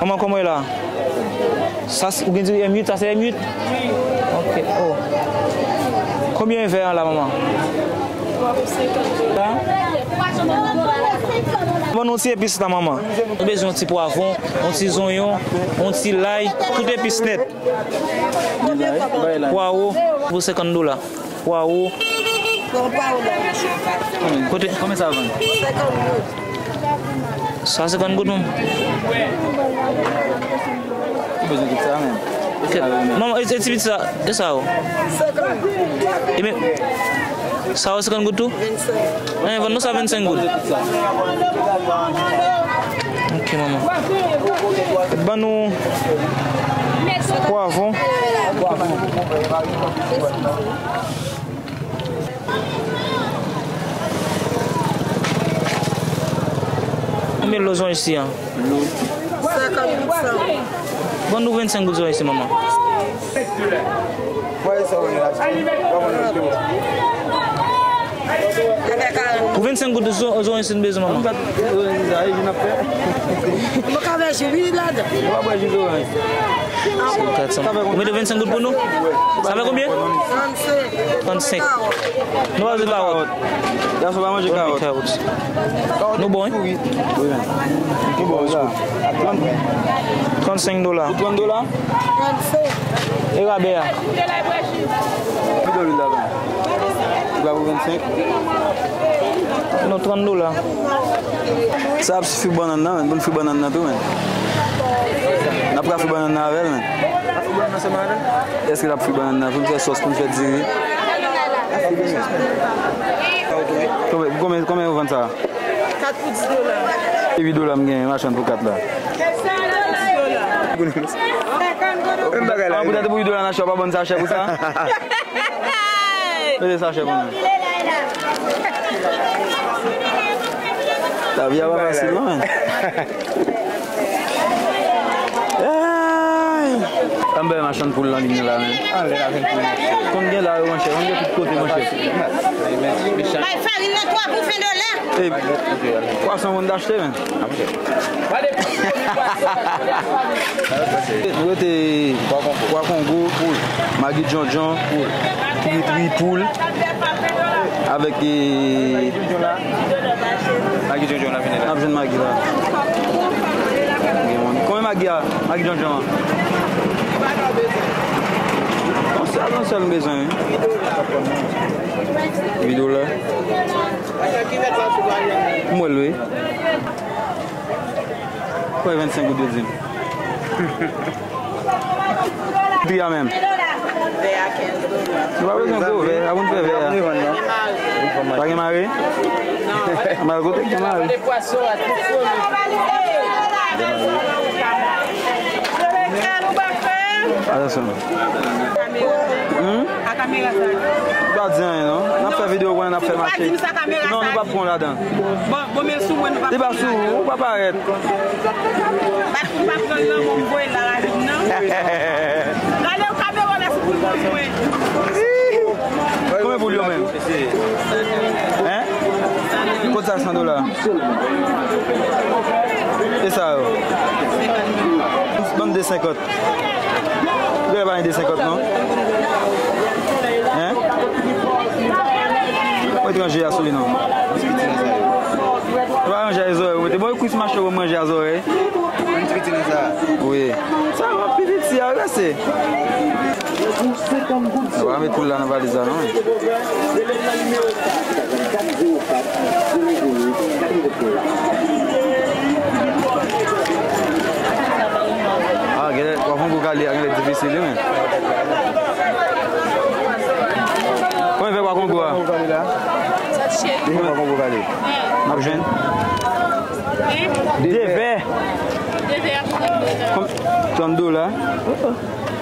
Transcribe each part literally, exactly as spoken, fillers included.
Manman, kòman w ye la? Sa, se- ou gen di M uit, sa se M uit? Ok, oh. Konbyen vè an la, manman? Ban nou ti epis la, manman. Nou bezwen yon ti pwavwon, yon ti zonyon, yon ti lay, tout epis nèt. Pwawo, pou senkant dola. Pwawo. Kote? Konbyen sa vann? Sa senkant goud, manman. Ou bezwen tout sa menm? Manman, e, e ti piti sa, e sa yo? Ebyen, sa yo senkant goud tou? Enben, vann nou sa vennsenk goud. Ok, manman. Ban nou pwavwon. Konbyen lo zonyon isi an? Senkant goud sa. Ban nou vennsenk goud zonyon isi, manman. Pou vennsenk goud zo- zonyon isi nou bezwen, manman. Mwen ka fè ji wi ladan. Ou mete vennsenk goud pou nou? Sa fè konbyen? Trannsenk. Nou pa bezwen kawòt. Gason pa manje kawòt. Nou bon, wi? Wi, men. Nou bon, sa. Trannsenk dola. Pou trant dola? E rabè a? Ki dola la, men? Li pa pou vennsenk? Non, trant dola. Sa ap fri bannann nan, men. Pou n fri bannann nan tou, men. N ap ka fri bannann nan avè l, men. Èske l ap fri bannann nan pou n fè sòs, pou n fè diri? Konbyen, konbyen, konbyen yo vann sa? Kat pou dis dola. E uit dola m genyen, machann, pou kat la. Dis dola. Menm bagay la. Ah, poutèt pou uit dola n achte, w pa bann sa chè pou sa? Mete sa chè pou nou. Lavi a pa fasil non, men. Ay! Ann bay machann poul nan liy nan la, men. Anlè la vin poul. Konn gen la yo, monchè. Konn gen tout kote, monchè. Bay farin nan twa pou ven dola. Ey, pwason moun t achte, men. Nou rete pwa kongo, magi djondjon, tritri poul, avèk, e, magi djondjon la vini la. N ap jwenn magi la. Konbyen magi a? Magi djondjon an. Yon sèl, yon sèl m bezwen, wi. Uit dola. M wè l, wi. Kwè vennsenk goud yo di m. Pri a menm. Vè a kenz dola. Nou pa bezwen gwo vè, a pou n fè vè a. Pa gen mare? Mare kote gen mare? Atansyon. Hmm? A kamera sa. Ou pa di anyen non. N ap fè videyo konnen n ap fè mache. Ou pa di m sa kamera sa. Non, nou p ap pran ladan. Bon, bon, men sou mwen, nou pa pran ladan. Li pa sou ou, ou pa parèt. Bat pou m pa pran l nan men w, voye l nan ravin nan. Gade yon kamera la sou pou l mwen. Konbyen pou l yo menm? Hein? Kot sa san dola? E sa yo? Ban m de senkant. Ou genlè pa gen de senkant non? Hein? Ou etranje a sou li non? Ou pa ranje a zòrèy ou mete. Bon, kwis mache ou manje a zòrèy. Wi. Sa yo pi piti a rese. Yo pa met poul la nan valiz la non. Ah, genlè, w ap yon gwo kale a, genlè difisil, wi, men. Konbyen vè pwa kongo a? Konbyen pwa kongo kale? N ap jwenn. De vè. Trant dola.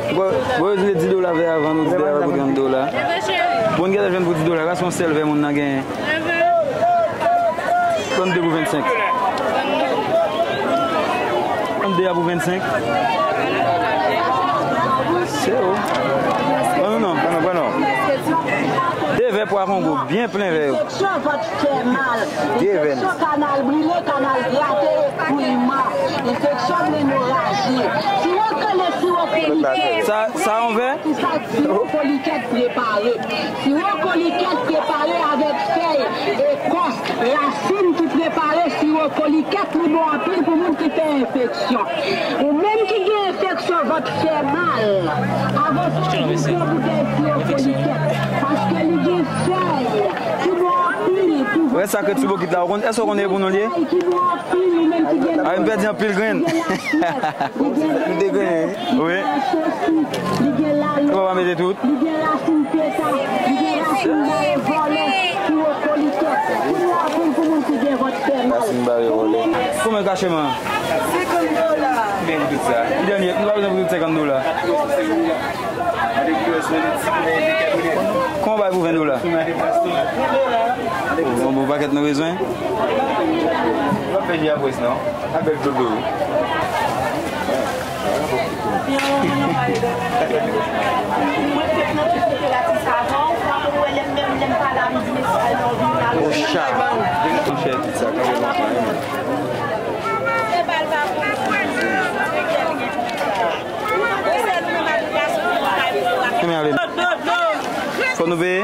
Bon, bon, yo di dis dola vè a vann ou dis dola pou trant dola. Bon, n gentan jwenn pou dis dola, paske yon sèl vè moun nan genyen. Trannde pou vennsenk. Trannde a pou vennsenk. Se ou. Pran nou non, pran nou, pran nou. De vè pwa kongo, byen plen vè yo. Enfeksyon vant fè mal. Enfeksyon kanal brile, kanal grate, ekouleman. Enfeksyon blen moraji. Siwo kole, siwo kolikèt. Sa, sa yon vè? Ki sa siwo kolikèt prepare. Siwo kolikèt prepare avèk fèy, ekòs, rasin ki prepare siwo kolikèt. Li bon anpil pou moun ki fè enfeksyon. Ou menm ki gen enfeksyon, vant fè mal. Avan sa, ou pran boutèy siwo kolikèt. Paske li gen fèy ki bon anpil pou vant fè mal. Wè sa ke ti bokit la, ou konn, èske ou konnen pou nou l ye? Fèy ki bon anpil, ou menm ki gen... Ah, m pèdi anpil grenn. Li gen degrenn. Wi. Ou pa mete tout? Li gen rasin peta, li gen rasin bare vòlè, siwo kolikèt. Siwo anpil pou moun ki gen vant fè mal. Rasin bare vòlè. Konbyen kache man? Senkant dola. Konbyen pou tout sa? Dènye, nou pa bezwen pou tout senkant dola. Kòman w bay pou ven dola? Yon bon pakèt nou bezwen. W ap fè di apres non. A bèl dodo wi. Ocha. Monchè, tout sa kanpe lontan wi. Konbyen ale? Fò nou peye?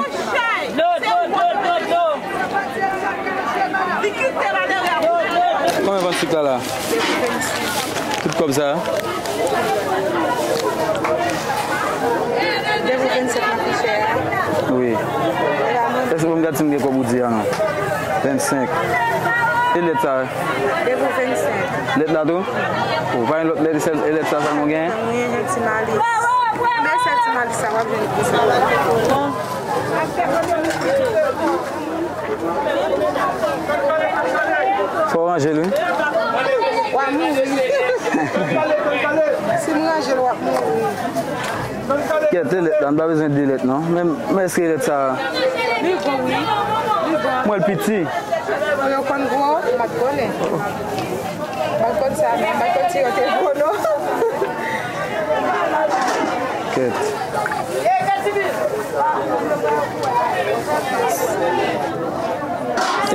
Konbyen vann sik la la? Tout kòb sa a? De pou vennsenk nan fichè a. Wi. Èske pou m gad si m gen kòb ou di a non? Vennsenk. E lèt sa a? De pou vennsenk. Lèt la tou? Ou pa gen lòt lèt, e sèl, e lèt sa sèlman w genyen? Mwen gen ti malis. Men sèl ti malis sa w ap jwenn pou sa. Fò w ranje l wi. W ap mouri. Si m ranje l, w ap mouri. Kèt, e lèt la, m pa bezwen de lèt non. Men, men èske lèt sa a? Li gwo wi. Li gwo. M wè l piti. Mwen yo konn gwo, m ap konnen. M ap konn sa, men m pa konn si yo te gwo non. Kèt.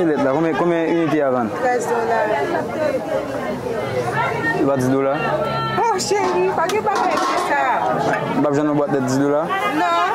E lèt la, konbyen, konbyen inite a vann? Trèz dola. E pa dis dola? Oh, cheri, pa gen bagay konsa. M p ap jwenn yon bwat lèt dis dola? Non.